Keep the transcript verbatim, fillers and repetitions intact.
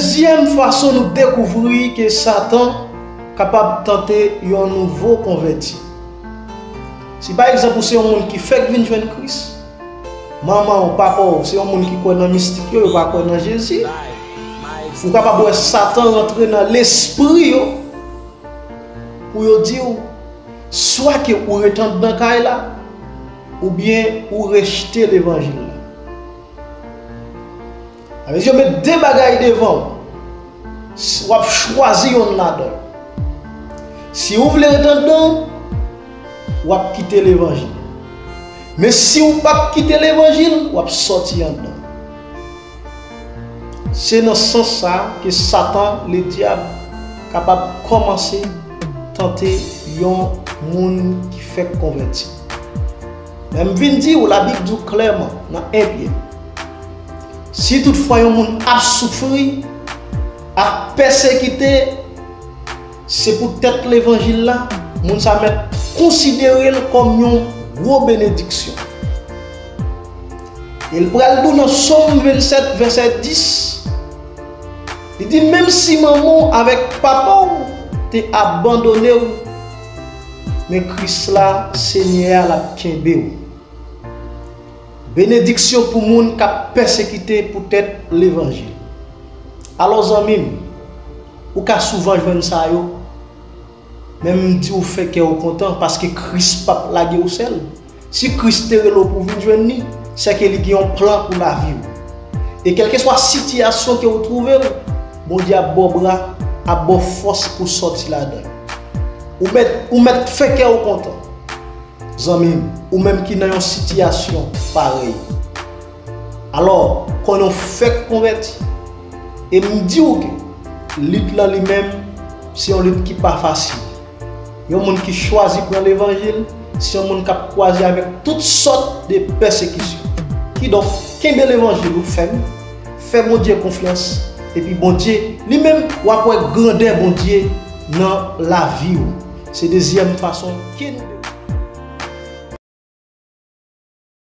Dezyèm fason nou dekouvri ke Satan kapab tante yon nouvo konvèti. Si pa egzanp ou se yon moun ki fèk vin jwenn Kris, manman w, papa w se yon moun ki kwè nan mistik yo, yo pa kwè nan Jezi, ou kapab wè Satan rantre nan lespri yo pou yo di w swa ke ou ret anndan kay la, oubyen ou rejte levanjil la. Sa vle di yo met de bagay devan w. S- W ap chwazi yonn ladan yo. Si ou vle ret anndan, w ap kite levanjil. Men si ou p ap kite levanjil, w ap sòti anndan. Se nan sans sa a ke Satan, Ledyab, kapab kòmanse tante yon moun ki fèk konvèti. Men m vin di w, Labib di w klèman nan en Pyè, si toutfwa yon moun ap soufri, ap pèsekite, se poutèt levanjil la, moun sa mèt konsidere l kòm yon gwo benediksyon. E l pral di w nan Sòm vennsèt, vèsè dis, li di, menm si manman w avèk papa w te abandone w, men Kris la, Senyè a, l ap kenbe w. Benediksyon pou moun k ap pèsekite poutèt levanjil. Alò, zanmi m, ou ka souvan jwenn sa yo, men m di w fè kè w kontan, paske Kris p ap lage w sèl. Si Kris te rele w pou w vin jwenn li, sèke li gen yon plan pou lavi w. E kèlkeswa sitiyasyon ke w twouve w, Bondye ap ba w bra, ap ba w fòs pou w sòti ladan l. Ou mèt, ou mèt fè kè w kontan. Zanmi m, ou menm ki nan yon sitiyasyon parèy. Alò, konnen w fèk konvèti. E m di w ke lit lan li menm, se yon lit ki pa fasil. Yon moun ki chwazi pran levanjil, se yon moun k ap kwaze avèk tout sòt de pèsekisyon. Kidonk, kenbe levanjil ou fèm, fè Bondye konfyans, epi Bondye, li menm, w ap wè grandè Bondye nan lavi w. Se dezyèm fason ke nou